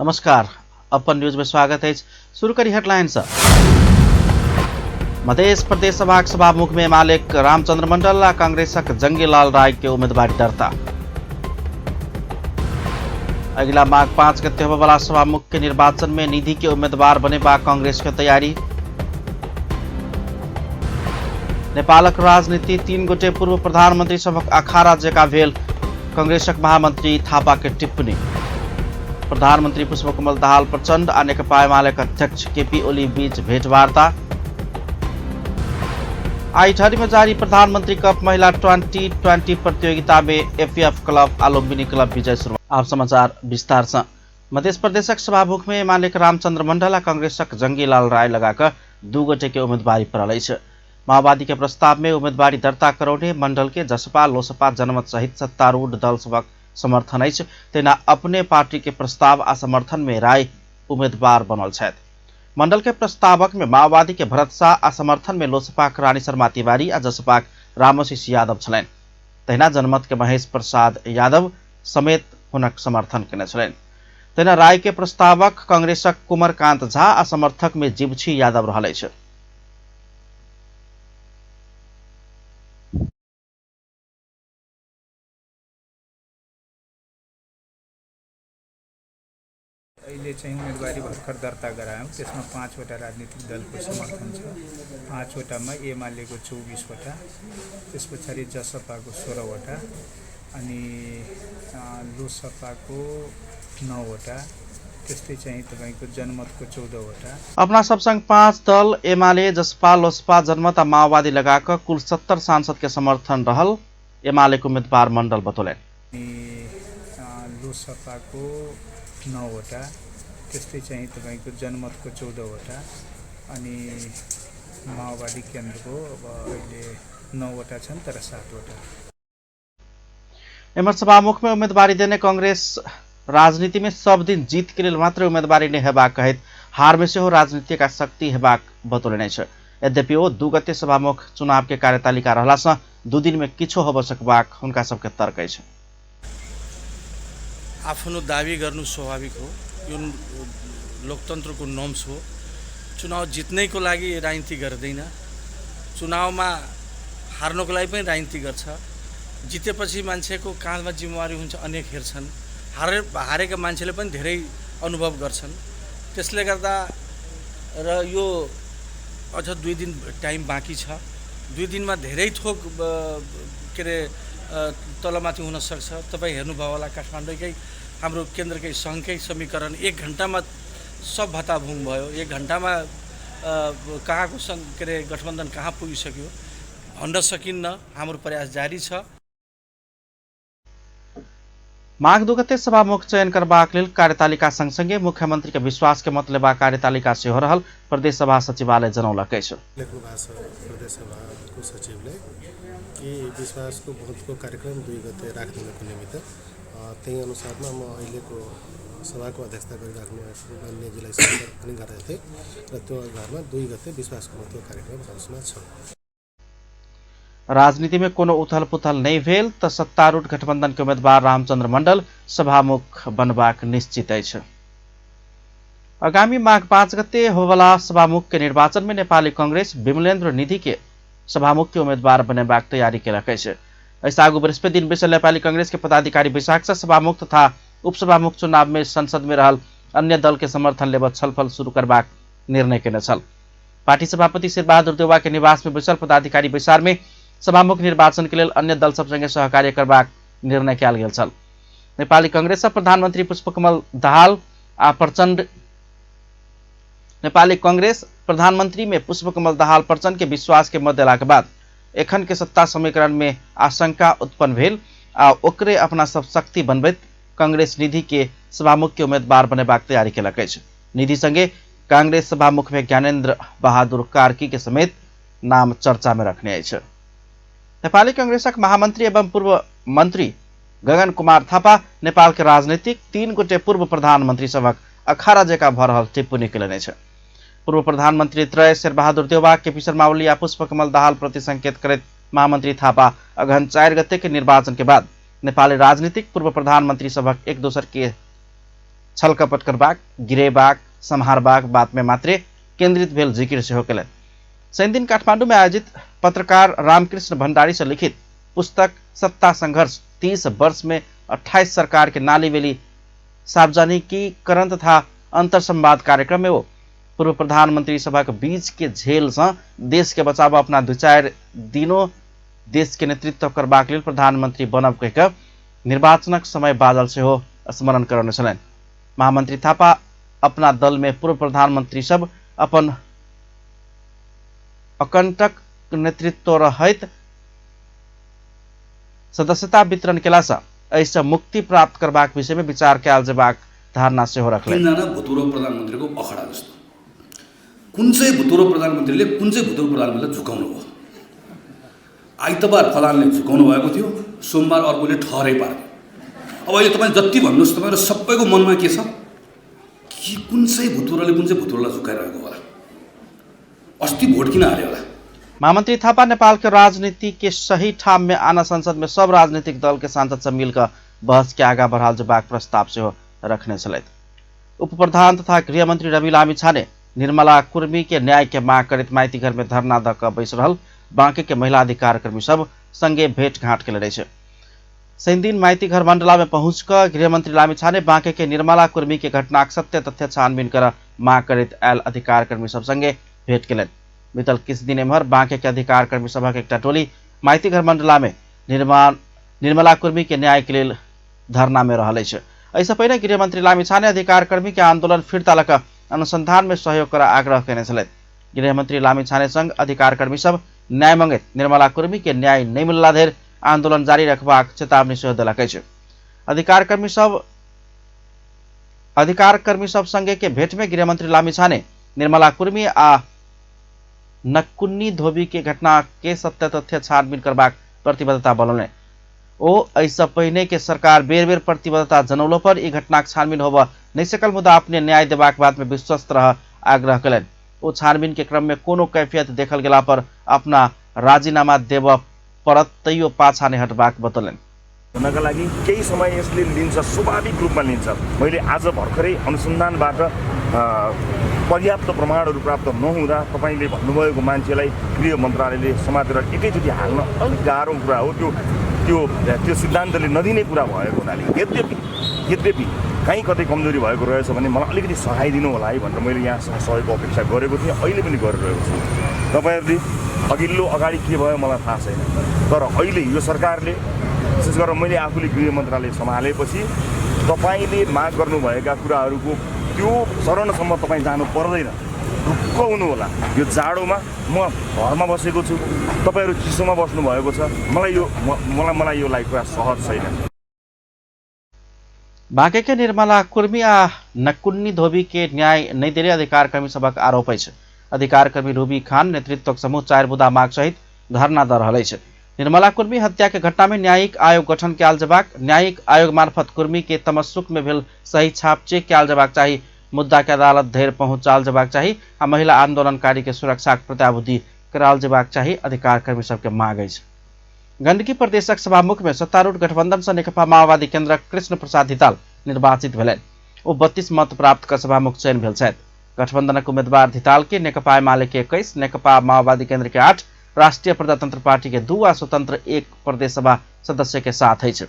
नमस्कार, अपन न्यूज में स्वागत है। शुरू करी हेडलाइन से। मध्य प्रदेश सभाक सभामुख में एमालेक रामचंद्र मंडल आ कांग्रेसक जंगीलाल राय के उम्मीदवारी दर्ता। अगिला माघ 5 गते होबयवला सभामुख के निर्वाचन में निधि के उम्मीदवार बनेबाक कांग्रेस के तैयारी। नेपालक राजनीति 3 गोटे पूर्व प्रधानमंत्री सभक अखाड़ा जकाँ भेल, कांग्रेसक महामंत्री थापा के टिप्पणी। प्रधानमंत्री पुष्पकमल दाहाल प्रचंड आ नेकपा एमालेक अध्यक्ष केपी ओली बीच भेंटवार्ता। आई ठहरी में जारी प्रधानमंत्री कप महिला 2020 प्रतियोगिता में एपीएफ क्लब आ लुम्बिनी क्लब विजय। शुरू आप समाचार विस्तार से। मध्य प्रदेशक सभामुख में एमालेक रामचंद्र मंडल आ कांग्रेसक जंगीलाल राय लगाकर 2 गोटे के उम्मीदवारी पड़ल अछि। माओवादी के प्रस्ताव में उम्मीदवारी दर्ता करौने मंडल के जसपा, लोसपा, जनमत सहित सत्तारूढ़ दल सभक समर्थन अछि। तेना अपने पार्टी के प्रस्ताव आ समर्थन में राय उम्मीदवार बनल छथि। मंडल के प्रस्तावक में माओवादी के भरत शाह आ समर्थन में लोसपाक रानी शर्मा तिवारी आ जसपाक रामशिष यादव छलनि। तहिना जनमत के महेश प्रसाद यादव समेत हुनक समर्थन केने छलनि। तहिना राय के प्रस्तावक कांग्रेसक कुमरकांत झा आ समर्थक में जीवछी यादव रहल अछि। अहिले चाहिँ उम्मेदवारी भर्खर दर्ता गरायौँ, त्यसमा 5वटा राजनीतिक दलको समर्थन छ। 5वटामा एमालेको 24वटा, त्यस पछाडि जसपाको 16वटा अनि लोसपाको 9वटा, त्यस्तै चाहिँ तपाईँको जनमतको 14वटा। अपना सबसँग 5 दल एमाले, जसपा, लोसपा, जनमत आ माओवादी लगाकर कुल 70 सांसद के समर्थन रहल एमालेको उम्मीदवार मंडल बतौलनि। अनि लोसपाको 9वटा, त्यस्तै चाहिँ तपाईँको जनमतको 14वटा अनि माओवादी केन्द्रको अब अहिले 9वटा छन् तर 7वटा। एम्हर सभामुख में उम्मीदवारी देने कांग्रेस राजनीति में सब दिन जीत के लेल मात्र उम्मीदवारी नहि हेबाक कहैत हार में सेहो राजनीतिक शक्ति हेबाक बतौलनि अछि। यद्यपि ओ 2 गते सभामुख चुनाव के कार्यतालिका रहला सँ 2 दिन में किछो होबय सकबाक हुनका सबके तर्क अछि। आफ्नो दावी गर्नु स्वाभाविक हो, यो लोकतन्त्रको नर्म्स हो। चुनाव जित्नैको लागि राजनीति गर्दैन, चुनावमा हार्नको लागि पनि राजनीति गर्छ। जितेपछि मान्छेको काँधमा जिम्मेवारी हुन्छ, अनेक हेर्छन्, हारेका मान्छेले पनि धेरै अनुभव गर्छन्। त्यसले गर्दा र यो अझ 2 दिन टाइम बाँकी छ, 2 दिनमा धेरै थोक के अरे तलमाथि हुनसक्छ। तपाईँ हेर्नुभयो होला काठमाडौँकै हाम्रो केन्द्रकै सङ्घकै समीकरण 1 घन्टामा सब भत्ताभुङ भयो। 1 घन्टामा कहाँको सङ्घ के अरे गठबन्धन कहाँ पुगिसक्यो भन्न सकिन्न। हाम्रो प्रयास जारी छ। माघ 2 गते सभामुख चयन करबाक लेल कार्यतालिका सँगसँगै मुख्यमंत्री के विश्वास के मत लेबाक कार्यतालिका सेहो रहल प्रदेश सभा सचिवालय जनौलक अछि। लेख्नु भएको छ प्रदेश सभाको सचिवले कि विश्वासको मतको कार्यक्रम 2 गते राखिदिनुको निमित्त, त्यही अनुसारमा म अहिलेको सभाको अध्यक्षता गरिराख्नु भएको मान्यजीलाई सम्पर्क पनि गरेको थिएँ र त्यो आधारमा 2 गते विश्वासको मतको कार्यक्रम हाउसमा छ। राजनीति में कोनो उथल पुथल नहीं भेल त सत्तारूढ़ गठबंधन के उम्मीदवार रामचंद्र मंडल सभामुख बनबाक निश्चित अछि। आगामी माघ 5 गते होबला सभामुख के निर्वाचन में नेपाली कांग्रेस विमलेन्द्र निधि के सभामुख के उम्मीदवार बनेबाक तैयारी केलक अछि। एहिसँ आगू बृहस्पति दिन बैसल नेपाली कांग्रेस के पदाधिकारी बैसाख सँ सभामुख तथा उपसभामुख चुनाव में संसद में रहल अन्य दल के समर्थन लेबऽ छलफल शुरू करबाक निर्णय केने छल। पार्टी सभापति शेरबहादुर देउवा के निवास में बैसल पदाधिकारी बैसार में सभामुख निर्वाचन के लेल अन्य दल सब संगे सहकार्य करबाक निर्णय कयल गेल छल। नेपाली कांग्रेस प्रधानमंत्री पुष्पकमल दाहाल आ प्रचण्ड नेपाली कांग्रेस प्रधानमंत्री में पुष्पकमल दाहाल प्रचण्ड के विश्वास के मत देलाक बाद एखन के सत्ता समीकरण में आशंका उत्पन्न भेल आ ओकरे अपना सब शक्ति बनबैत कांग्रेस निधि के सभामुख के उम्मीदवार बनेबाक तैयारी केलक अछि। निधि संगे कांग्रेस सभामुख में ज्ञानेन्द्र बहादुर कार्की के समेत नाम चर्चा में रखने अछि। नेपाली कांग्रेसक महामंत्री एवं पूर्व मंत्री गगन कुमार थापा नेपाल के राजनीतिक 3 गोटे पूर्व प्रधानमंत्री सभक अखाड़ा जकाँ भऽ रहल टिप्पणी केलनि अछि। पूर्व प्रधानमंत्री त्रय शेरबहादुर देउवा, केपी शर्मा ओली आ पुष्पकमल दाहाल प्रति संकेत करैत महामंत्री थापा अगहन 4 गते के निर्वाचन के बाद नेपाली राजनीतिक पूर्व प्रधानमंत्री सभक एक दोसर के छलकपट करबाक, गिरेबाक, सम्हारबाक बात में मात्रे केंद्रित भेल जिकिर सेहो केलनि। शनिदिन काठमांडू में आयोजित पत्रकार रामकृष्ण भंडारी से लिखित पुस्तक सत्ता संघर्ष 30 वर्ष में 28 सरकार के नालीवेली सार्वजनिकीकरण तथा अंतरसंवाद कार्यक्रम में वो पूर्व प्रधानमंत्री सभक बीच के झेल से देश के बचाव अपना 2-4 दिनों देश के नेतृत्व करबाक लेल प्रधानमंत्री बनब कहि कऽ निर्वाचनक समय बाजल सेहो स्मरण करौने छलनि। महामंत्री थापा अपना दल में पूर्व प्रधानमंत्री सब अपन अकंटक नेतृत्व रहैत सदस्यता वितरण केलासँ एहिसँ मुक्ति प्राप्त करबाक विषय में विचार कयल जेबाक धारणा सेहो रखलनि। 3जना भूतपूर्व प्रधानमन्त्रीको अखडा जस्तो कुन चाहिँ भूतपूर्व प्रधानमन्त्रीले कुन चाहिँ भूतपूर्व प्रधानमन्त्रीलाई झुकाउनु भयो? आइतबार फलानले झुकाउनु भएको थियो, सोमबार अर्कोले ठहरै पार्यो। अब अहिले तपाईँ जति भन्नुहोस्, तपाईँहरू सबैको मनमा के छ कि कुन चाहिँ भूतपूर्वले कुन चाहिँ भूतपूर्वलाई झुकाइरहेको होला, अस्ति भोट किन हाल्यो होला? महामंत्री थापा नेपाल के राजनीति के सही ठाम में आना संसद में सब राजनीतिक दल के सांसद से मिलकर बहस के आगा बढ़ाल जेबाक प्रस्ताव सेहो रखने छलथि। उप प्रधान तथा गृहमंत्री रवि लामिछाने निर्मला कुर्मी के न्याय के मांग करैत माइती घर में धरना द कऽ बैस रहल बांके के महिला अधिकार कर्मी सब संगे भेंटघाट केने अछि। शनिदिन माइती घर मंडला में पहुंच कऽ गृहमंत्री लामिछाने बांके के निर्मला कुर्मी के घटनाक सत्य तथ्य छानबीन कर मांग करैत आयल अधिकार कर्मी सब संगे भेंट केलनि। बीतल किछु दिन एम्हर बांके के अधिकार कर्मी सभक एकटा टोली माइती घर मंडला में निर्मला कुर्मी के न्याय के लेल धरना में रहल अछि। एहिसँ पहिने गृहमंत्री लामिछाने अधिकार कर्मी के आंदोलन फिर्ता लऽ कऽ अनुसंधान में सहयोग कर आग्रह केने छलथि। गृहमंत्री लामिछाने संग अधिकार कर्मी सब न्याय मंगैत निर्मला कुर्मी के न्याय नहि मिलला धरि आंदोलन जारी रखबाक चेतावनी सेहो देलक अछि। अधिकार कर्मी सब संगे के भेंट में गृहमंत्री लामिछाने निर्मला कुर्मी आ नकुन्नी धोबी के घटना के सत्य तथ्य छानबीन करबाक प्रतिबद्धता बलौने। ओ एहिसँ पहिने के सरकार बेर बेर प्रतिबद्धता जनौलो पर ई घटनाक छानबीन होबऽ नहि सकल, मुदा अपने न्याय देबाक बात में विश्वस्त रह आग्रह कयलनि। ओ छानबीन के क्रम में कोनो कैफियत देखल गेला पर अपना राजीनामा देबऽ पड़त तैयो पाछा नहि हटबाक बतौलनि। हुनका लागि केही समय यसले लिन्छ, स्वाभाविक रूपमा लिन्छ। मैले आज भर्खरै अनुसन्धानबाट पर्याप्त प्रमाणहरू प्राप्त नहुँदा तपाईँले भन्नुभएको मान्छेलाई गृह मन्त्रालयले समातेर एकैचोटि हाल्न अलिक गाह्रो कुरा हो। त्यो त्यो त्यो सिद्धान्तले नदिने कुरा भएको हुनाले यद्यपि कहीँ कतै कमजोरी भएको रहेछ भने मलाई अलिकति सघाइदिनु होला है भनेर मैले यहाँसँग सहयोगको अपेक्षा गरेको थिएँ, अहिले पनि गरिरहेको छु। तपाईँहरूले अघिल्लो अगाडि के भयो मलाई थाहा छैन, तर अहिले यो सरकारले विशेष गरेर मैले आफूले गृह मन्त्रालय सम्हालेपछि तपाईँले माग गर्नुभएका कुराहरूको त्यो चरणसम्म तपाईँ जानु पर्दैन। ढुक्क हुनुहोला। यो जाडोमा म घरमा बसेको छु, तपाईँहरू चिसोमा बस्नुभएको छ। मलाई यो मलाई मलाई यो लागि कुरा सहज छैन। बांके के निर्मला कुर्मी आ नकुन्नी धोबी के न्याय नहि देले अधिकार कर्मी सभक आरोप अछि। अधिकार कर्मी रूबी खान नेतृत्वक समूह 4 बुदा माग सहित धरना दऽ रहल अछि। निर्मला कुर्मी हत्या के घटना में न्यायिक आयोग गठन कयल जेबाक, न्यायिक आयोग मार्फत कुर्मी के तमस्सुक में भेल सही छाप चेक कयल जेबाक चाही, मुद्दा के अदालत धरि पहुंचाल जेबाक चाही आ महिला आंदोलनकारी के सुरक्षाक प्रत्याभूति कराओल जेबाक चाही अधिकार कर्मी सबके माग अछि। गंडकी प्रदेशक सभामुख में सत्तारूढ़ गठबंधन से नेकपा माओवादी केंद्रक कृष्ण प्रसाद धिताल निर्वाचित भेलनि। ओ 32 मत प्राप्त कऽ सभामुख चयन भेल छथि। गठबंधनक उम्मीदवार धिताल के नेकपा एमाले के 21, नेकपा माओवादी केंद्र के 8, राष्ट्रीय प्रजातंत्र पार्टी के 2 आ स्वतंत्र 1 प्रदेश सभा सदस्य के साथ अछि।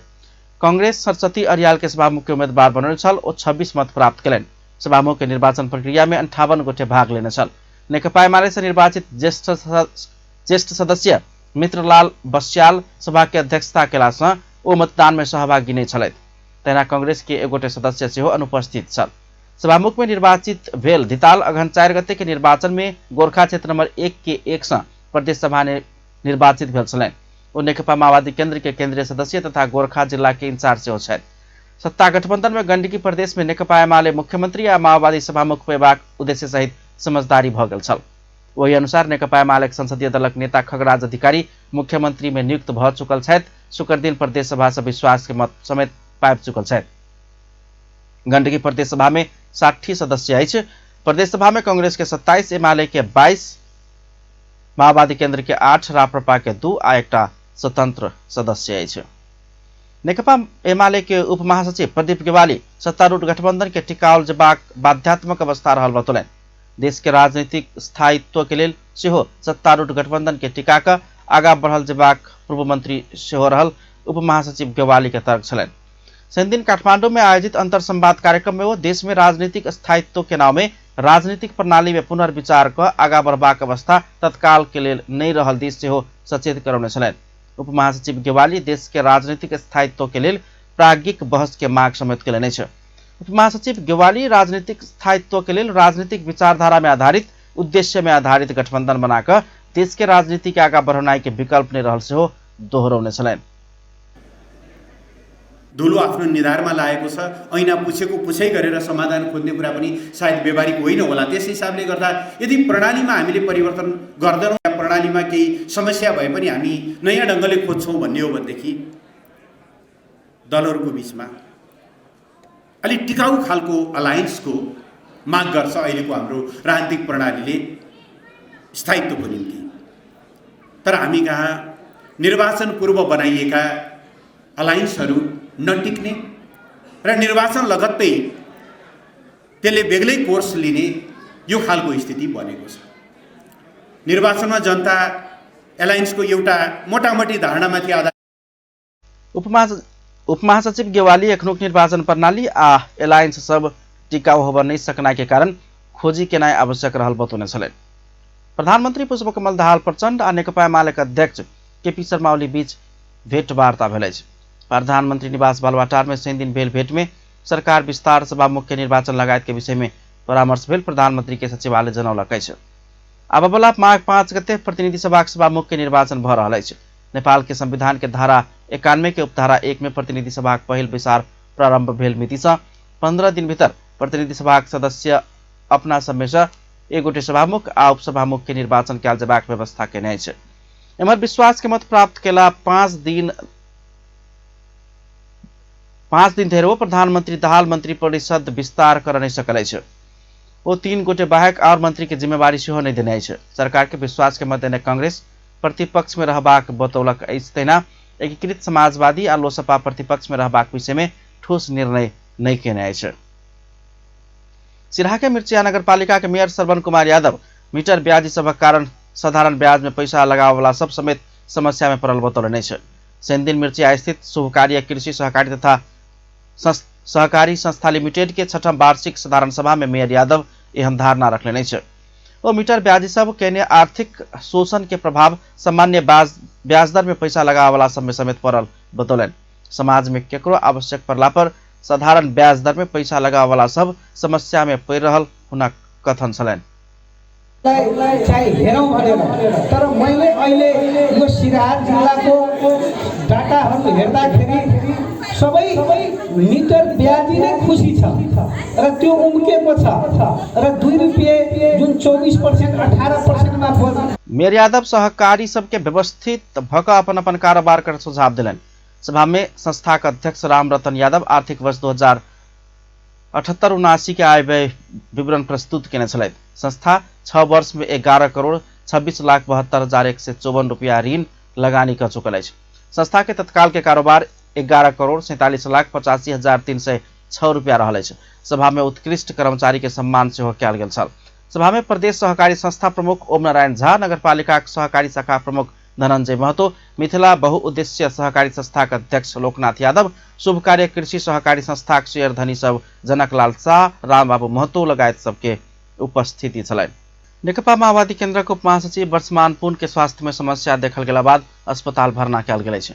कांग्रेस सरस्वती अरियाल के सभामुख के उम्मीदवार बनल छल, ओ 26 मत प्राप्त कयलनि। सभामुख के निर्वाचन प्रक्रिया में 58 गोटे भाग लेने छल। नेकपा एमाले से निर्वाचित ज्येष्ठ सदस्य मित्रलाल बस्याल सभा के अध्यक्षता केला सँ ओ मतदान में सहभागी नहि छलथि। तहिना कांग्रेस के एक गोटे सदस्य सेहो अनुपस्थित छल। सभामुख में निर्वाचित भेल धिताल अगहन 4 गते के निर्वाचन में गोरखा क्षेत्र नंबर 1 के 1 सँ प्रदेश सभा ने निर्वाचित भेल छलनि। ओ नेकपा माओवादी केंद्र के केंद्रीय सदस्य तथा गोरखा जिला के इंचार्ज सेहो छथि। सत्ता गठबंधन में गंडकी प्रदेश में नेकपा एमाले मुख्यमंत्री आ माओवादी सभामुख पेबाक उद्देश्य सहित समझदारी भऽ गेल छल। ओहि अनुसार नेकपा एमाले संसदीय दलक नेता खगराज अधिकारी मुख्यमंत्री में नियुक्त भऽ चुकल छथि। शुक्र दिन प्रदेश सभा से विश्वास के मत समेत पाबि चुकल छथि। गंडकी प्रदेश सभा में 60 सदस्य अछि। प्रदेश सभा में कांग्रेस के 27, एमाले के 22, माओवादी केंद्र के 8, राप्रपा के 2 आ एकटा स्वतंत्र सदस्य अछि। नेकपा एमाले के उप महासचिव प्रदीप गेवाली सत्तारूढ़ गठबंधन के टिकाओल जेबाक बाध्यात्मक अवस्था रहल बतौलनि। देश के राजनीतिक स्थायित्व के लेल सेहो सत्तारूढ़ गठबंधन के टिका कऽ आगा बढ़ल जेबाक पूर्व मंत्री सेहो रहल उप महासचिव गेवाली के तर्क छलनि। शनिदिन काठमांडू में आयोजित अंतर संवाद कार्यक्रम में वो देश में राजनीतिक स्थायित्व के नाम में राजनीतिक प्रणाली में पुनर्विचार कऽ आगा बढ़बाक अवस्था तत्काल के लेल नहि रहल दिस सेहो सचेत करौने छलनि। उप महासचिव गेवाली देश के राजनीतिक स्थायित्व के लेल प्राज्ञिक बहस के मांग समेत केलनि अछि। उप महासचिव गेवाली राजनीतिक स्थायित्व के लेल राजनीतिक विचारधारा में आधारित उद्देश्य में आधारित गठबंधन बनाकऽ देश के राजनीति के आगा बढ़ौनाइ के विकल्प नहि रहल सेहो दोहरौने छलनि। धुलो आफ्नो निधारमा लागेको छ, ऐना पुछेको पुछै गरेर समाधान खोज्ने कुरा पनि सायद व्यवहारिक होइन होला। त्यस हिसाबले गर्दा यदि प्रणालीमा हामीले परिवर्तन गर्दैनौँ या प्रणालीमा केही समस्या भए पनि हामी नयाँ ढङ्गले खोज्छौँ भन्ने हो भनेदेखि दलहरूको बिचमा अलिक टिकाउ खालको अलायन्सको माग गर्छ अहिलेको हाम्रो राजनीतिक प्रणालीले स्थायित्वको निम्ति। तर हामी कहाँ निर्वाचन पूर्व बनाइएका अलायन्सहरू नटिक्ने र निर्वाचन लगत्तै त्यसले बेग्लै कोर्स लिने यो खालको स्थिति बनेको छ। निर्वाचनमा जनता एलायन्सको एउटा मोटामोटी धारणामाथि आधारित। उपमहासचिव गेवाली एखनुक निर्वाचन प्रणाली आ एलायन्स सब टिकाउ होब नहि सकना के कारण खोजी केनाइ आवश्यक रहल बतौने छलनि। प्रधानमन्त्री पुष्पकमल दाहाल प्रचण्ड आ नेकपा एमालेक अध्यक्ष केपी शर्मा ओली बीच भेटवार्ता भेल अछि। प्रधानमन्त्री निवास बालुवाटार में शनिदिन भेल भेट में सरकार विस्तार सभा मुख्य निर्वाचन लगायत के विषय में परामर्श भेल प्रधानमंत्री के सचिवालय जनौलक अछि। आबयवला माघ 5 गते प्रतिनिधि सभाक सभा मुख्य निर्वाचन भऽ रहल अछि। नेपाल के संविधान के धारा 91 के उपधारा 1 में प्रतिनिधि सभाक पहिल बैसार प्रारंभ भेल मिति सँ 15 दिन भीतर प्रतिनिधि सभाक सदस्य अपना सबमे सँ एक गोटे सभामुख आ उपसभामुख के निर्वाचन कयल जेबाक व्यवस्था केने अछि। एम्हर विश्वास के मत प्राप्त केला 5 दिन धरि ओ प्रधानमंत्री दाहाल मंत्री परिषद विस्तार कर नहि सकल अछि। ओ 3 गोटे बाहेक और मंत्री के जिम्मेवारी सेहो नहि देने अछि। सरकार के विश्वास के मत देने कांग्रेस प्रतिपक्ष में रहबाक बतौलक अछि। तहिना एकीकृत समाजवादी आ लोसपा प्रतिपक्ष में रहबाक विषय में ठोस निर्णय नहि केने अछि। सिरहा के मिर्चिया नगरपालिका के मेयर श्रवण कुमार यादव मीटर ब्याजी सभक कारण साधारण ब्याज में पैसा लगावला सब समेत समस्या में पड़ल बतौलनि अछि। शनिदिन मिर्चिया स्थित शुभकार्य कृषि सहकारी तथा सहकारी संस्था लिमिटेड के 6ठम वार्षिक साधारण सभा में मेयर यादव एहन धारणा रखलनि अछि। ओ मीटर ब्याजी सब केने आर्थिक शोषण के प्रभाव सामान्य ब्याज दर में पैसा लगावला सब में समेत पड़ल बतौलनि। समाज में केकरो आवश्यक पड़ला पर साधारण ब्याज दर में पैसा लगावला सब समस्या में पड़ि रहल हुनक कथन छलनि। चाहिँ हेरौँ भनेर, तर मैले अहिले यो सिराहा जिल्लाको डाटाहरू हेर्दाखेरि सबै मिटर ब्याजी नै खुसी छ र त्यो उम्केको छ र 2 रुपियाँ जुन 24% 18% मा। मेयर यादव सहकारी सबके व्यवस्थित भक अपन अपन कारोबार कर सुझाव दिलनि। सभा में संस्थाक अध्यक्ष रामरतन यादव आर्थिक वर्ष 2078-79 के आय व्यय विवरण प्रस्तुत केने छलथि। संस्था 6 वर्ष में 11 करोड़ 26 लाख 72,154 रुपया ऋण लगानी कर चुकल अछि। संस्था के तत्काल के कारोबार 11 करोड़ 47 लाख 85,306 रुपया रहल अछि। सभा में उत्कृष्ट कर्मचारी के सम्मान सेहो कयल गेल छल। सभा में प्रदेश सहकारी संस्था प्रमुख ओम नारायण झा, नगरपालिका सहकारी शाखा प्रमुख धनंजय महतो, मिथिला बहुउद्देश्य सहकारी संस्थाक अध्यक्ष लोकनाथ यादव, शुभ कार्य कृषि सहकारी संस्थाक शेयर धनी सब जनकलाल शाह, रामबाबू महतो लगायत सबके उपस्थिति छलनि। नेकपा माओवादी केन्द्रक उपमहासचिव वर्षमान पुन के स्वास्थ्य में समस्या देखल गेला बाद अस्पताल भर्ना कयल गेल अछि।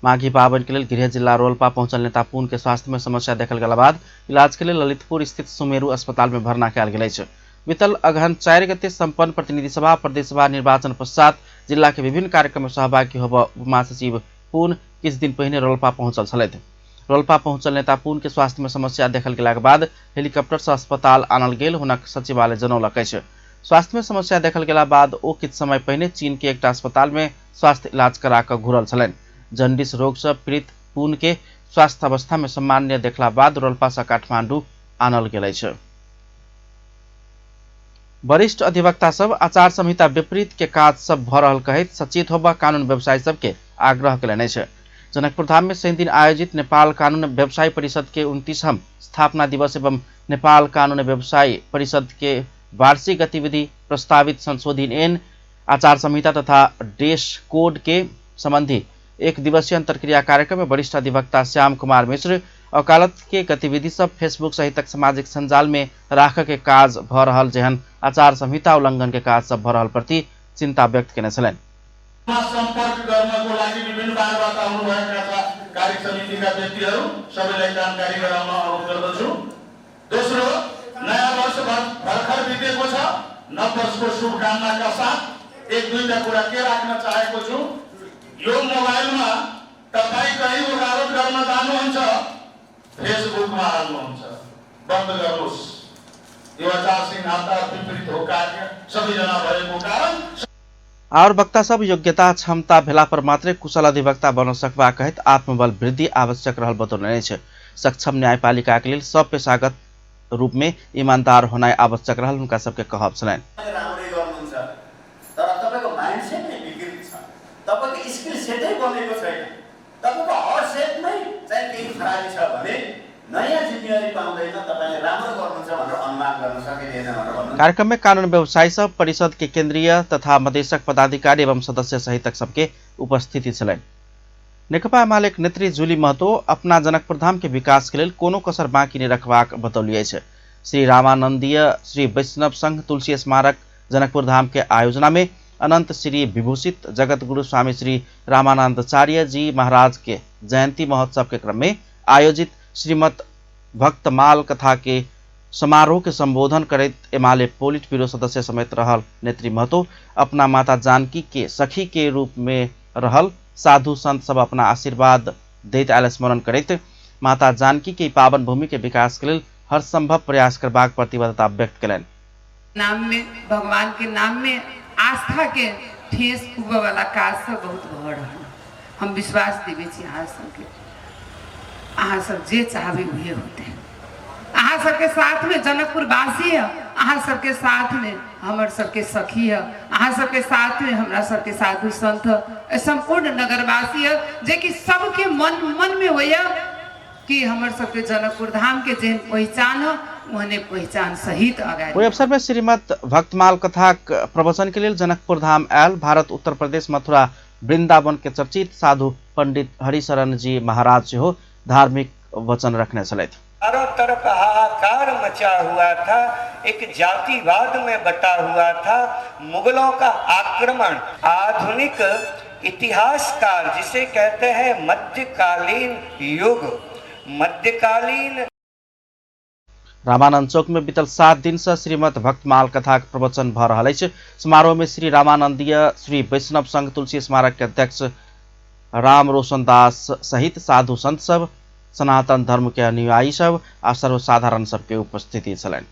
माघी पाबनि के लेल गृह जिला रोल्पा पहुंचल नेता पुन के स्वास्थ्य में समस्या देखल गेला बाद इलाज के लेल ललितपुर स्थित सुमेरु अस्पताल में भर्ना कयल गेल अछि। बीतल अगहन 4 गते सम्पन्न प्रतिनिधि सभा प्रदेश सभा निर्वाचन पश्चात जिला के विभिन्न कार्यक्रम में सहभागी होब उपमहासचिव पुन किछु दिन पहिने रोल्पा पहुंचल छलथि। रोल्पा पहुंचल नेता पुन के स्वास्थ्य में समस्या देखल गेलाक बाद हेलीकॉप्टर से अस्पताल आनल गेल हुनक सचिवालय जनौलक अछि। स्वास्थ्य में समस्या देखल गेला बाद ओ किछु समय पहिने चीन के एकटा अस्पताल में स्वास्थ्य इलाज करा कऽ घुरल छलनि। जंडिस रोग से पीड़ित पुन के स्वास्थ्य अवस्था में सामान्य देखला बाद रोल्पा से काठमांडू आनल गेल अछि। वरिष्ठ अधिवक्ता सब आचार संहिता विपरीत के काज सब भऽ रहल कहैत सचेत होबऽ कानून व्यवसायी सबके आग्रह केलनि अछि। जनकपुर धाम में शनि दिन आयोजित नेपाल कानून व्यवसायी परिषद के 29वां स्थापना दिवस एवं नेपाल कानून व्यवसायी परिषद के वार्षिक गतिविधि प्रस्तावित संशोधित ऐन आचार संहिता तथा ड्रेस कोड के संबंधी एक दिवसीय अंतर्क्रिया कार्यक्रम में वरिष्ठ अधिवक्ता श्याम कुमार मिश्र वकालत के गतिविधि सब फेसबुक सहितक सामाजिक संजाल में राख के काज भ रहल जेहन आचार संहिता उल्लंघन के काज सब भ रहल प्रति चिंता व्यक्त केने छलनि। सम्पर्क गर्नको लागि विभिन्न बारबाट आउनुभएका कार्य समितिका व्यक्तिहरू सबैलाई जानकारी गराउन अनुरोध गर्दछु। दोस्रो, नयाँ वर्ष भर्खर बितेको छ, नव वर्षको शुभकामनाका साथ एक दुईटा कुरा के राख्न चाहेको छु। यो मोबाइलमा तपाई कहीँ वकालत गर्न जानुहुन्छ, फेसबुकमा हाल्नुहुन्छ, बन्द गर्नुहोस्। यो आचार संहिता विपरीत हो कार्य सबैजना भएको कारण और वक्ता सब योग्यता क्षमता भेला पर मात्रै कुशल अधिवक्ता बन सकबा कहैत आत्मबल वृद्धि आवश्यक रहल बतौने अछि। सक्षम न्यायपालिका के लेल सब पेशागत रूप में ईमानदार होनाइ आवश्यक रहल हुनका सबके कहब छलनि। राम्रै गर्नुहुन्छ तर तपाईको माइन्डसेट नै विकृत छ, तपाईको स्किल सेटै बनेको छैन, तपाईको हर सेटमै चाहिँ केही खराबी छ भने नयाँ जिम्मेवारी पाउँदैन, तपाईले राम्रो गर्नुहुन्छ भनेर अनुमान गर्न सकिँदैन भनेर भन्नु। कार्यक्रम में कानून व्यवसायी सब परिषद के केंद्रीय तथा मधेशक पदाधिकारी एवं सदस्य सहितक सबके उपस्थिति छलनि। नेकपा एमालेक नेत्री जुली महतो अपना जनकपुरधाम के विकास के लेल कोनो कसर बाँकी नहि रखबाक बतौली अछि। श्री रामानंदीय श्री वैष्णव संघ तुलसी स्मारक जनकपुरधाम के आयोजना में अनंत श्री विभूषित जगतगुरु स्वामी श्री रामानंदाचार्य जी महाराज के जयंती महोत्सव के क्रम में आयोजित श्रीमद भक्तमाल कथा के समारोह के संबोधन करैत एमाले पोलिट ब्यूरो सदस्य समेत रहल नेत्री महतो अपना माता जानकी के सखी के रूप में रहल साधु संत सब अपना आशीर्वाद दैत आयल स्मरण करैत माता जानकी के पावन भूमि के विकास के लेल हर संभव प्रयास करबाक प्रतिबद्धता व्यक्त कयलनि। नाम में भगवान के नाम में आस्था के ठेस पुगऽ वाला काज सब बहुत भऽ रहल। हम विश्वास देवे छी अहाँ सबके, अहाँ सब जे चाहबे उहे होते। अहाँ सबके साथ में जनकपुरवासी है, अहाँ सबके साथ में हमर सबके सखी है, अहाँ सबके साथ में हमरा सबके साधु संत है, संपूर्ण नगरवासी है, जे कि सबके मन मन में होइए कि हमर सबके जनकपुर धाम के जेहन पहचान है ओहने पहचान सहित अगाडि। ओहि अवसर में श्रीमद भक्तमाल कथाक प्रवचन के लेल जनकपुर धाम आयल भारत उत्तर प्रदेश मथुरा वृंदावन के चर्चित साधु पंडित हरिशरण जी महाराज सेहो धार्मिक वचन रखने छलथि। चारों तरफ हाहाकार मचा हुआ था, एक जातिवाद में बटा हुआ था, मुगलों का आक्रमण। आधुनिक इतिहासकार जिसे कहते हैं मध्यकालीन युग, मध्यकालीन रामानंद चौक में बीतल 7 दिन से श्रीमद भक्तमाल कथाक प्रवचन भ रहल अछि। समारोह में श्री रामानंदीय श्री वैष्णव संघ तुलसी स्मारक के अध्यक्ष राम रोशन दास सहित साधु संत सब, सनातन धर्म के अनुयायी सब आ सर्वसाधारण सबके उपस्थिति छलनि।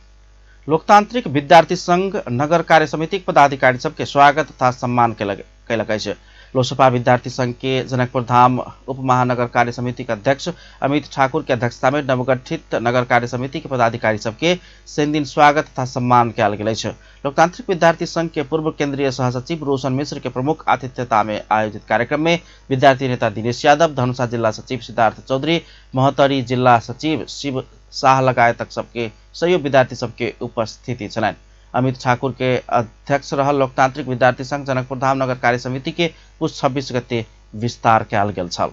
लोकतांत्रिक विद्यार्थी संघ नगर कार्य समिति पदाधिकारी सबके स्वागत तथा सम्मान कयलक अछि। लोसपा विद्यार्थी संघ के जनकपुर धाम उप महानगर कार्य समिति के अध्यक्ष अमित ठाकुर के अध्यक्षता में नवगठित नगर कार्य समिति के पदाधिकारी सबके शनि दिन स्वागत तथा सम्मान कयल गेल अछि। लोकतांत्रिक विद्यार्थी संघ के पूर्व केंद्रीय सहसचिव रोशन मिश्र के प्रमुख आतिथ्यता में आयोजित कार्यक्रम में विद्यार्थी नेता दिनेश यादव, धनुषा जिला सचिव सिद्धार्थ चौधरी, महोत्तरी जिला सचिव शिव शाह लगायतक सबके सहयोग विद्यार्थी सबके उपस्थिति छलनि। अमित ठाकुर के अध्यक्ष रहल लोकतांत्रिक विद्यार्थी संघ जनकपुर धाम नगर कार्य समिति के पुष 26 गते विस्तार कयल गेल छल।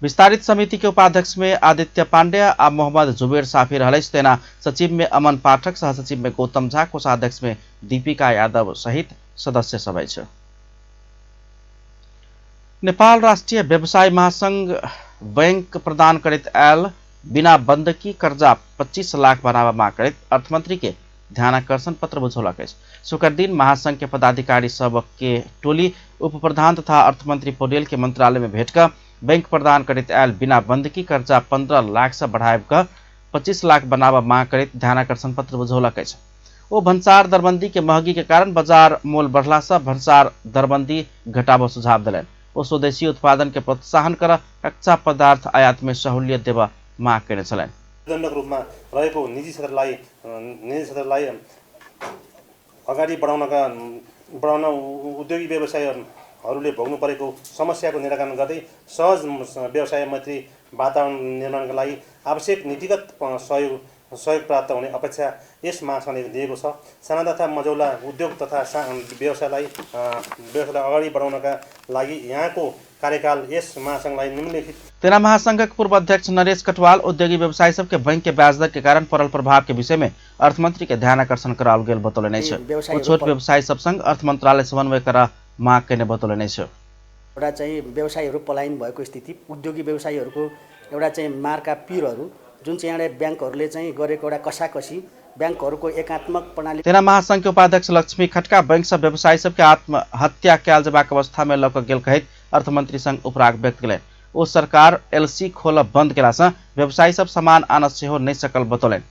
विस्तारित समिति के उपाध्यक्ष में आदित्य पांडे आ मोहम्मद जुबेर साफी रहल अछि। तेना सचिव में अमन पाठक, सहसचिव में गौतम झा, कोषाध्यक्ष में दीपिका यादव सहित सदस्य सब अछि। नेपाल राष्ट्रिय व्यवसाय महासंघ बैंक प्रदान करैत आयल बिना बंधकी कर्जा 25 लाख बनाबऽ मांग करैत अर्थमंत्री के ध्यानाकर्षण पत्र बुझौलक अछि। शुक्र दिन महासंघ के पदाधिकारी सब के टोली उप प्रधान तथा अर्थमंत्री पौडेल के मंत्रालय में भेंट कऽ बैंक प्रदान करैत आयल बिना बंधकी कर्जा 15 लाख से बढ़ाबि कऽ 25 लाख बनाबऽ मांग करैत ध्यानाकर्षण पत्र बुझौलक अछि। ओ भन्सार दरबंदी के महगी के कारण बाजार मोल बढ़ला से भन्सार दरबंदी घटाबऽ सुझाव देलनि। ओ स्वदेशी उत्पादन के प्रोत्साहन कर कच्चा पदार्थ आयात में सहूलियत देबऽ माग कयने छलनि। दण्डको रूपमा रहेको निजी क्षेत्रलाई अगाडि बढाउनका बढाउन उद्योगी व्यवसायीहरूले भोग्नु परेको समस्याको निराकरण गर्दै सहज व्यवसाय मैत्री वातावरण निर्माणका लागि आवश्यक नीतिगत सहयोग प्राप्त हुने अपेक्षा यस महासङ्घले दिएको छ। साना तथा मझौला उद्योग तथा व्यवसायलाई अगाडि बढाउनका लागि यहाँको कार्यकाल यस महासङ्घलाई निम्नलिखित। तेना महासंघक पूर्व अध्यक्ष नरेश कटवाल उद्योगी व्यवसायी सबके बैंक के ब्याज दर के कारण पड़ल प्रभाव के विषय में अर्थमंत्री के ध्यान आकर्षण कराओल गेल बतौलनि अछि। ओ छोट व्यवसायी सब संग अर्थ मंत्रालय समन्वय करा माग केने बतौलनि अछि। एउटा चाहिँ व्यवसायीहरू पलायन भएको स्थिति, उद्योगी व्यवसायीहरूको एउटा चाहिँ मारका पिरहरू जुन चाहिँ एउटा ब्याङ्कहरूले चाहिँ गरेको एउटा कसाकसी, ब्याङ्कहरूको एकात्मक प्रणाली। तेना महासंघ के उपाध्यक्ष लक्ष्मी खटका बैंक सब व्यवसायी सबके आत्महत्या कयल जेबाक अवस्था में लऽ कऽ गेल कहैत अर्थमंत्री संग उपराग व्यक्त केलनि। ओ सरकार एलसी खोलब बंद केला सँ व्यवसायी सब सामान आनऽ सेहो नहि सकल बतौलनि।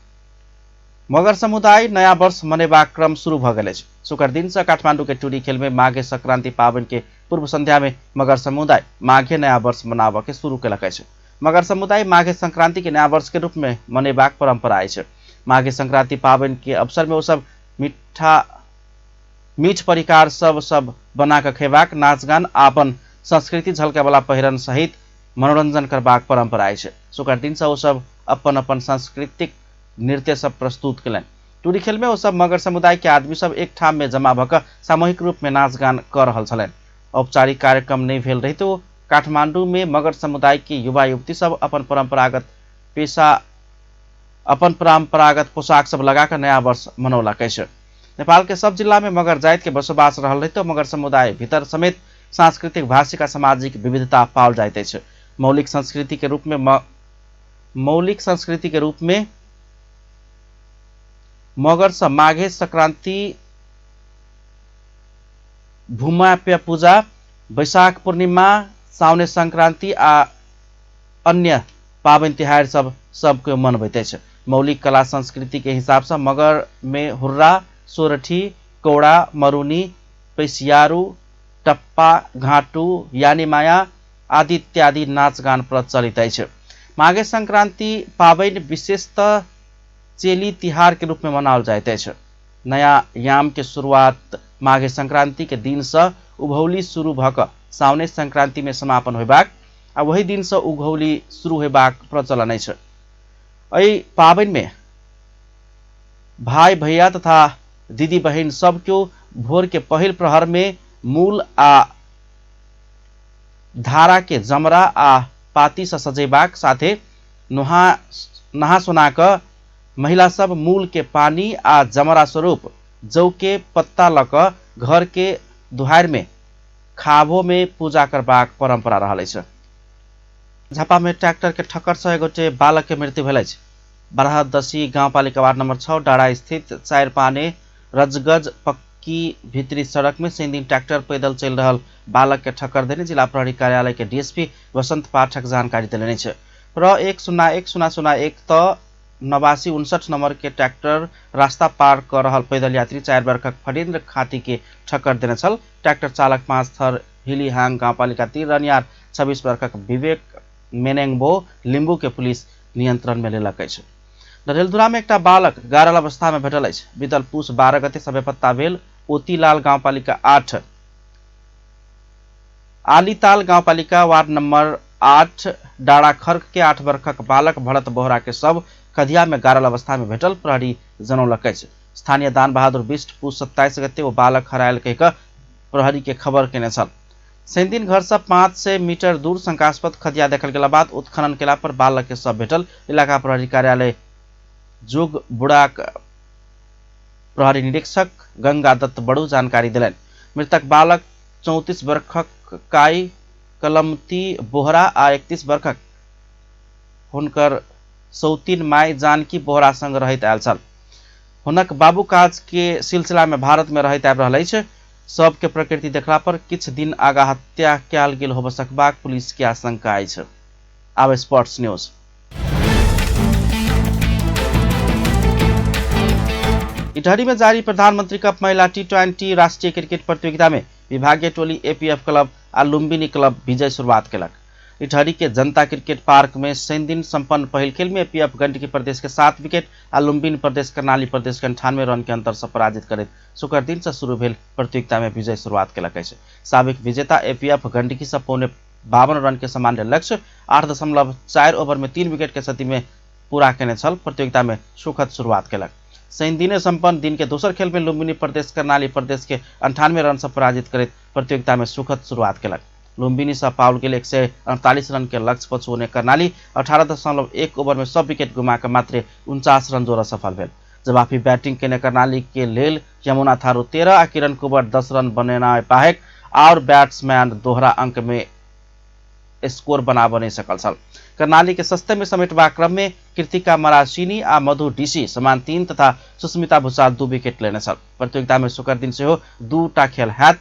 मगर समुदाय नया वर्ष मनेबाक क्रम शुरू भऽ गेल अछि। शुक्र दिन सँ काठमांडू के टुरी खेल में माघे संक्रांति पाबनि के पूर्व संध्या में मगर समुदाय माघे नया वर्ष मनाबऽ के शुरू केलक अछि। मगर समुदाय माघे संक्रांति के नया वर्ष के रूप में मनेबाक परंपरा अछि। माघे संक्रांति पाबनि के अवसर में ओ सब मीठ परिकार सब सब बना कऽ खेबाक, नाच गान, अपन संस्कृति झलकैवाला पहिरन सहित मनोरंजन करबाक परंपरा अछि। शुक्र दिन सँ ओ सब अपन अपन सांस्कृतिक नृत्य सब प्रस्तुत केलनि। टुरी खेल में ओ सब मगर समुदाय के आदमी सब एक ठाम में जमा भऽ कऽ सामूहिक रूप में नाच गान कऽ रहल छलनि। औपचारिक कार्यक्रम नहि भेल रहितो काठमांडू में मगर समुदाय के युवा युवती सब अपन परंपरागत पोशाक सब लगा कऽ नया वर्ष मनौलक अछि। नेपाल के सब जिला में मगर जाति के बसोबास रहल रहितो मगर समुदाय भीतर समेत सांस्कृतिक, भाषिक आ सामाजिक विविधता पाओल जाइत अछि। मौलिक संस्कृति के रूप में मगर सँ माघे संक्रांति, भूमाप्य पूजा, वैशाख पूर्णिमा, साउने संक्रांति आ अन्य पाबनि तिहार सब सबके मनबैत अछि। मौलिक कला संस्कृति के हिसाब से मगर में हुर्रा, सोरठी, कौड़ा, मरुनी, पैसियारू, टप्पा, घाटू, यानी माया आदि इत्यादि नाच गान प्रचलित अछि। माघे संक्रांति पाबनि विशेषतः चेली तिहार के रूप में मनाओल जाइत अछि। नया याम के शुरुआत माघे संक्रांति के दिन से उभौली शुरू भऽ कऽ साउने संक्रांति में समापन होयबाक आ वही दिन से उघौली शुरू होयबाक प्रचलन अछि। एहि पाबनि में भाई भैया तथा दीदी बहिन सब केओ भोर के पहिल प्रहर में मूल आ धारा के जमरा आ पाती से सजेबाक साथे नहा सोना कऽ महिला सब मूल के पानी आ जमरा स्वरूप जौ के पत्ता लऽ कऽ घर के दुहार में खाभो में पूजा करबाक परंपरा रहल अछि। झापा में ट्रैक्टर के ठक्कर से एक गोटे बालक के मृत्यु भेल अछि। बारहदशी गाउँपालिका वार्ड नंबर 6 डाँडा स्थित चारि पाने रजगज पक्की भित्री सड़क में शनिदिन ट्रैक्टर पैदल चलि रहल बालक के ठक्कर देने जिला प्रहरी कार्यालय के डीएसपी वसंत पाठक जानकारी देलनि अछि। र 101-001 त 89-59 नंबर के ट्रैक्टर रास्ता पार कर रहल पैदल यात्री 4 वर्षक फणीन्द्र खाती के ठक्कर देने छल। ट्रैक्टर चालक 5 थर हिलीहाङ गाउँपालिका 3 रनियार 26 वर्षक विवेक मेनेङबो लिम्बू के पुलिस नियंत्रण में लेलक अछि। डडेलधुरा में एकटा बालक गाड़ल अवस्था में भेटल अछि। बीतल पुस 12 गते से बेपत्ता भेल ओतीलाल गाउँपालिका 8 आलीताल गाउँपालिका वार्ड नंबर 8 डाँडा खर्क के 8 वर्षक बालक भरत बोहरा के शव कधिया में गाड़ल अवस्था में भेटल प्रहरी जनौलक अछि। स्थानीय दान बहादुर बिष्ट पुस 27 गते ओ बालक हरायल कहि कऽ प्रहरी के खबर केने छल। शनिदिन घर से 500 मीटर दूर शंकास्पद खदिया देखल गेला बाद उत्खनन केला पर बालक के शव भेटल। इलाका प्रहरी कार्यालय जोग बुढ़ाक प्रहरी निरीक्षक गंगा दत्त बड़ू जानकारी दिलनि। मृतक बालक 34 वर्षक काई कलमती बोहरा आ 31 वर्षक हुनकर सौतीन माय जानकी बोहरा संग रहैत आयल छल। हुनक बाबू काज के सिलसिला में भारत में रहैत आबि रहल अछि। सबके प्रकृति देखला पर किछु दिन आगा हत्या कयल गेल होबय सकबाक पुलिस के आशंका अछि। आब स्पोर्ट्स न्यूज। इटहरी में जारी प्रधानमंत्री कप महिला T20 राष्ट्रीय क्रिकेट प्रतियोगिता में विभागीय टोली एपीएफ क्लब आ लुम्बिनी क्लब विजय शुरुआत केलक। इटहरी के जनता क्रिकेट पार्क में शनि दिन संपन्न पहिल खेल में एपीएफ गंडकी प्रदेश के 7 विकेट आ लुम्बिनी प्रदेश कर्णाली प्रदेश के 98 रन के अंतर से पराजित करैत शुक्र दिन से शुरू भेल प्रतियोगिता में विजय शुरुआत केलक अछि। साबिक विजेता एपीएफ गंडकी से 52.75 रन के सामान्य लक्ष्य 8.4 ओवर में 3 विकेट के क्षति में पूरा केने छल। प्रतियोगिता में सुखद शुरुआत केलक। शनि दिने संपन्न दिन के दोसर खेल में लुम्बिनी प्रदेश कर्णाली प्रदेश के 98 रन से पराजित करैत प्रतियोगिता में सुखद शुरुआत केलक। लुम्बिनी से पाओल गेल 148 रन के लक्ष्य पछुओने कर्णाली 18.1 ओवर में सब विकेट गुमा कऽ मात्र 49 रन जोड़ सफल भेल। जवाफी बैटिंग केने कर्णाली के लेल यमुना थारू 13 आ किरण कुंवर 10 रन बनेनाइ बाहेक और बैट्समैन दोहरा अंक में स्कोर बनाब नहीं सकल छल। कर्णाली के सस्ते में समेटबाक क्रम में कृतिका मरासिनी आ मधु डीसी समान 3 तथा सुस्मिता भूषाल 2 विकेट लेने छल। प्रतियोगिता में शुक्र दिन सेहो 2 टा खेल हैत।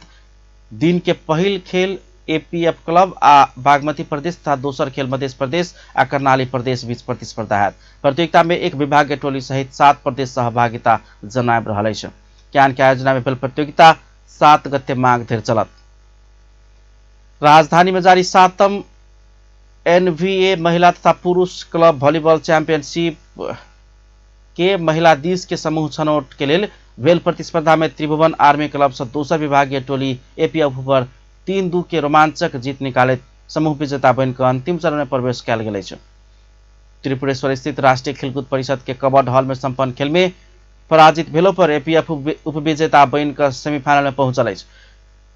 दिन के पहिल खेल एपीएफ क्लब आ बागमती प्रदेश तथा दोसर खेल मध्य प्रदेश आ कर्णाली प्रदेश बीच प्रतिस्पर्धा हैत। प्रतियोगिता में एक विभागीय टोली सहित 7 प्रदेश सहभागिता जनाबि रहल अछि। क्यान के आयोजना में भेल प्रतियोगिता 7 गते माघ धरि चलत। राजधानी में जारी 7म एनवीए महिला तथा पुरुष क्लब वॉलीबॉल चैंपियनशिप के महिला दिस के समूह छनौट के लेल भेल प्रतिस्पर्धा में त्रिभुवन आर्मी क्लब से दोसर विभागीय टोली एपीएफ पर 3-2 के रोमांचक जीत निकालैत समूह विजेता बनि कऽ अंतिम चरण में प्रवेश कयल गेल अछि। त्रिपुरेश्वर स्थित राष्ट्रीय खेलकूद परिषद के कबड हॉल में संपन्न खेल में पराजित भेलो पर एपीएफ उपविजेता बनि कऽ सेमीफाइनल में पहुंचल अछि।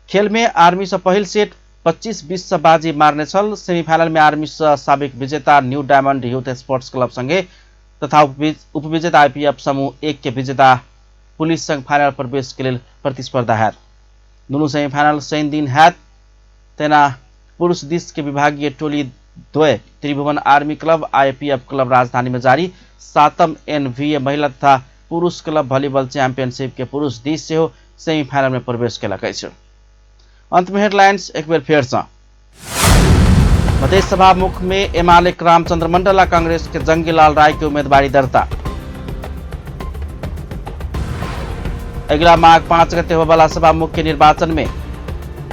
खेल में आर्मी से पहिल सेट 25-20 से बाजी मारने छल। सेमीफाइनल में आर्मी से साबिक विजेता new diamond youth sports club संगे तथा उपविजेता आईपीएफ समूह 1 के विजेता पुलिस संग फाइनल प्रवेश के लेल प्रतिस्पर्धा हैत। दुनू सेमीफाइनल शनि दिन हैत। तेना पुरुष दिस के विभागीय टोली द्वय त्रिभुवन आर्मी क्लब आईपीएफ क्लब राजधानी में जारी 7म एनवीए महिला तथा पुरुष क्लब वॉलीबॉल चैंपियनशिप के पुरुष दिस सेहो सेमीफाइनल में प्रवेश केलक अछि। अंत में हेडलाइंस एक बेर फेर से। प्रदेश सभा मुख में एमाले रामचंद्र मंडल आ कांग्रेस के जंगीलाल राय के उम्मीदवारी दर्ता। अगिला माघ 5 गते होबला सभा मुख्य निर्वाचन में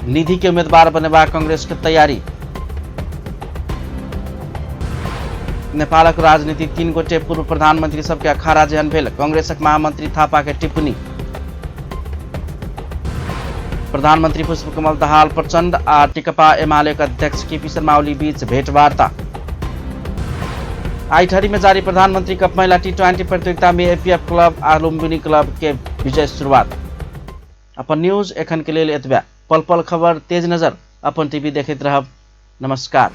निधि के उम्मीदवार बनेबाक कांग्रेस के तैयारी। नेपालक राजनीति 3 गोटे पूर्व प्रधानमंत्री सबके अखाड़ा जेहन भेल, कांग्रेसक महामंत्री थापा के टिप्पणी। प्रधानमंत्री पुष्पकमल दाहाल प्रचंड आ टिकपा एमाले के अध्यक्ष केपी शर्मा ओली बीच भेंटवार्ता। आइठरी में जारी प्रधानमंत्री कप महिला T20 प्रतियोगिता में एपीएफ क्लब आ लुम्बिनी क्लब के विजय शुरुआत। अपन न्यूज एखन के लेल एतबे। पल पल खबर तेज नजर अपन टीवी देखैत रहब। नमस्कार।